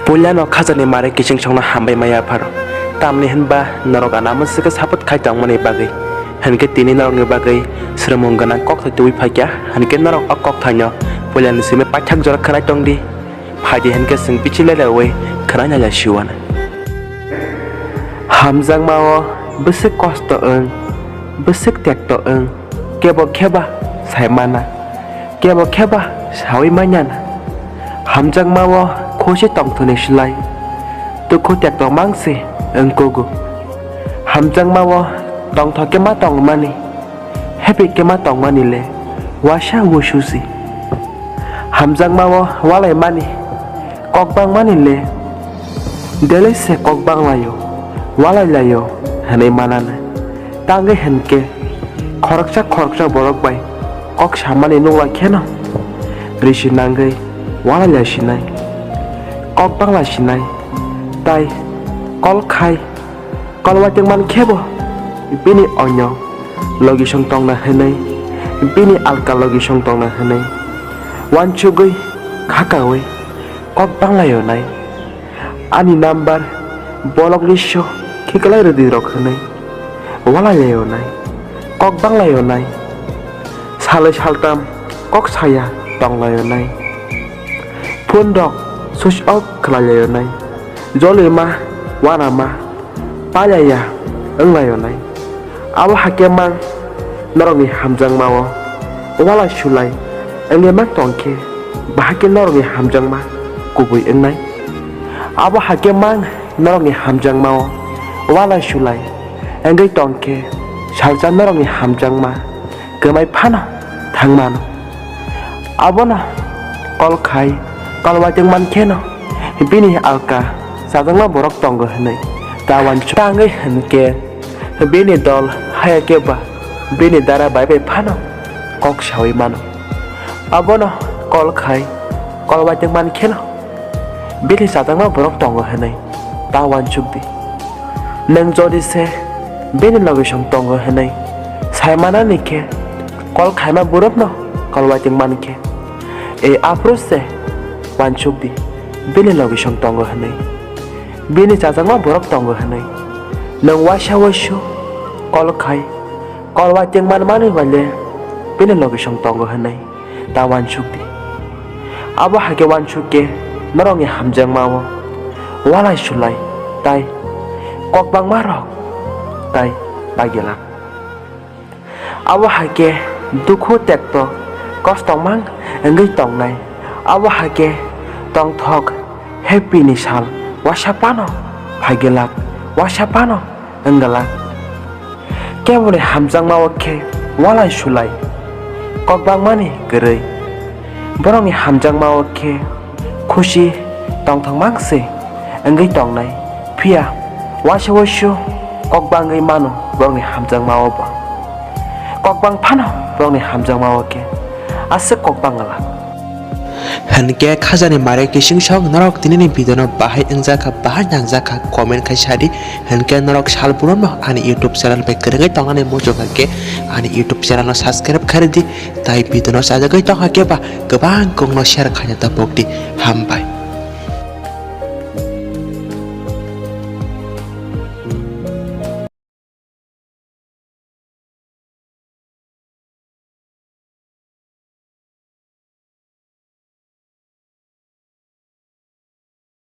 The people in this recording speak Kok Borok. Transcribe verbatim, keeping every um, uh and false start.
Puilano khajani mare kiching songno hambai maya pharo. Tamni hinba norok ano amswkhe support khai tongmani bagwi. Hinkhe tini norokni bagwi swrwngmung gwnang kok thai tubui phaikya, hinkhe norok o kok thaino puilani simi paithak jora khwnai tongdi. Phaidi hinkhe chwng bichilai laui khwnai naila siwana. Hamjakmao bwswk kosto wng, bwswk tekto wng, kebo kheba sai mana, kebo kheba saui manya na. Hamjakmao khusi tongthoni slai dukhu tekto mangsi wng kugo. Hamjakmao tongthok khe ma tongmani, happy khe ma tongmani le waisa wususi. Hamjakmao walaimani kok bangmani le delai se kok banglaio, walailaio hinui manana. Tangwi hinkhe khoroksa khoroksa borok bai kok samani nukla kheno risi nangwi walaila sinai, kok bangla sinai, tai kol khai kol watwng man khebo bini onyo logisong tongna hinui, bini alka logisong tongna hinui wansugwi khakaui kok banglaio nai. Ani number bolok liso khiklai rwdi rok hinui walailaio nai, kok banglaio nai. Salai saltam kok saya tonglaio nai. Phone rok switch off khwlailaio nai. Jolima wanama pailaiya wnglaio nai. Abo hakhe mang norokni hamjakmao walai sulai wngwi mang tongkhe, bahai khe norokni hamjakma kubui wngnai. Abo hakhe mang norokni hamjakmao walai sulai wngwi tongkhe, salsa norokni hamjakma kwmai phano thangmano. Abono kol khai kol watwng man kheno bini alka chajakma borok tongo hinui ta wansuk tangwi hinkhe bini dol haya khe ba bini dara bai bai phano kok saui mano. Abono kol khai kol watwng man kheno bini chajakma borok tongo hinui ta wansuk di. Nwng jodi se bini logisong tongo hinui sai manani khe kol khaima borokno kol watwng man khe, e aphuru se wansuk di bini logisong tongo hinui, bini chajakma borok tongo hinui. Nwng waisa waisu kol khai kol watwng man manwi bai le bini logisong tongo hinui ta wansuk di. Abo hakhe wansuk khe norokni hamjakmao walai sulai tai kok bangma rok tai paigelak. Abo hakhe dukhu tekto kosto mang wngwi tongnai. Abo hakhe tongthok happy ni sal wasa phano phaigelak, wasa phano wnggalak. Keboni hamjakmao khe walai sulai kok bangmani kwrwi. Borokni hamjakmao khe khusi tongthok mang se wngwi tongnai, phiya waisa waisu kok bangwi mano borokni hamjakmao bo. Kok bang phano borokni hamjakmao khe aswk kok bangla. Hinkhe khajani mare kising song norok tinini video no bahai wngjakha, bahai nangjakha comment khai sadi. Hinkhe norok salbrum no ani YouTube channel bai kwrwngwi tongnani muchung khe ani YouTube channel no subscribe khaidi, tai video no sajagwi tongkha khe ba kwbang kok no share khaina tapokdi. Hambai.